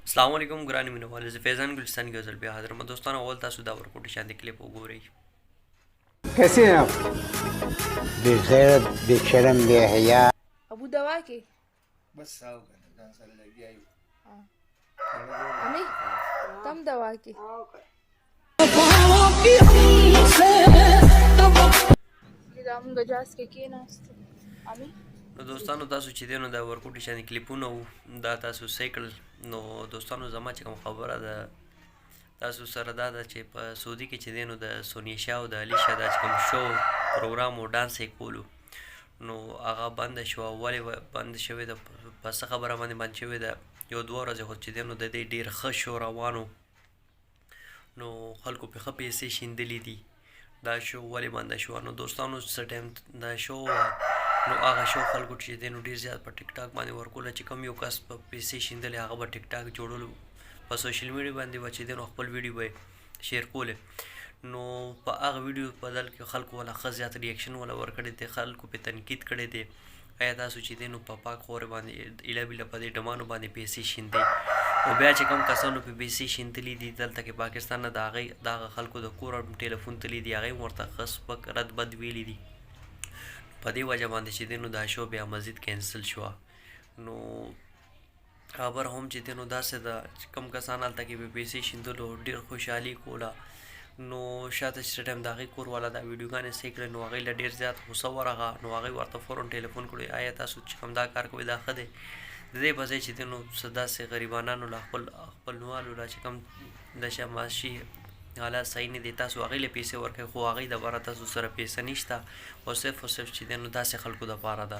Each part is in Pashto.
السلام علیکم ګران مینوالو، زه فیضان ګلستان کې یو ځل بیا حاضر یم. دوستانو، اول تاسو دا ورکوټي شان کلیپ وګورئ. कैसे हैं आप؟ بغیرت، بشرم، بے حیا۔ ابو دوا کې بس ساو کنه، ځان سره لګیا یو۔ امی تم دوا کې دا مونږ جاز کې کېناستو امی۔ نو دوستانو، تاسو چې دی نو دا ورکوټي شان کلیپونه وو، دا تاسو سیکل۔ نو دوستانو، زما چې کوم خبره ده تاسو سره دا ده چې په سعودي کې چې دی نو د سونی شاه او د علي شاه دا چې کوم شو پروګرام او ډانس یې کولو، نو هغه بند شو۔ ولې بند شوې ده؟ په څه خبره باندې بند شوې ده؟ یو دوه ورځې خو چې دی نو د دې ډېر ښه شو روانو، نو خلکو په ښه پیسې شیندلې دي۔ دا شو ولې بنده شو؟ نو دوستانو، څه ټایم دا شو، نو هغه شو خلکو چې دی نو ډېر زیات په ټیک ټاک باندې ورکوله چې کوم یو کس په پیسې شیندلې، هغه به ټیک ټاک جوړولو، په سوشل میډیا باندې به چې دی نو خپل ویډیو به شیر کوله۔ نو په هغه ویډیو په بدل کې خلکو ولا ښه زیات ریاکشن ولا ورکړی دی، خلکو په تنقید کړی دی۔ آیا تاسو چې دی نو په پاک خور باندې اله بله په دې ډمانو باندې پیسې شیندئ؟ او بیا چې کوم کسانو په پیسې شیندلې دي دلته کې پاکستان نه، د هغې د هغه خلکو د کور ټلیفون تللی دي، هغې هم ورته ښه سپک رد بد ویلي دي۔ په دې وجه باندې چې دی نو دا شو بیا مزید کینسل شوه۔ نو خبر هم چې دی نو داسې ده چې کوم کسان هلته کې به پیسې شیندلو، ډېر خوشحالي کوله، نو شاته چې ټایم د هغې کور والا دا ویډیوګانې سې کړې، نو هغې له ډېر زیات غوسه ورغه۔ نو هغې ورته فوراً ټلیفون کړی، آیا تاسو چې کوم دا کار کوئ دا ښه دی؟ د دې په ځای چې دی نو څه داسې غریبانانو له خپل خپلوانو له چې کوم د معاشي حالات صحیح نه دي، تاسو هغې له پیسې ورکوئ، خو هغې دپاره تاسو سره پیسې نشته او صرف او صرف چې دی نو داسې خلکو دپاره ده۔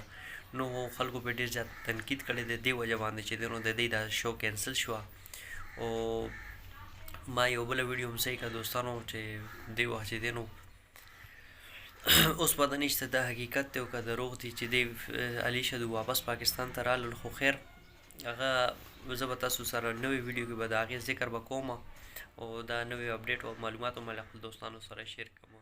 نو خلکو پرې ډېر زیات تنقید کړی دی۔ دې وجه باندې چې دی نو د دې دا شو کینسل شوه۔ او ما یو بله ویډیو هم صحیح کړه دوستانو چې دې وخت چې دی نو اوس پته نشته دا حقیقت دی او که دروغ دی چې دی علي شدو واپس پاکستان ته رالل۔ خو خیر، هغه زه به تاسو سره نوې ویډیو کې به د هغې ذکر به کوم او دا نوې اپډیټ او معلومات هم له خپل دوستانو سره شیر کوم۔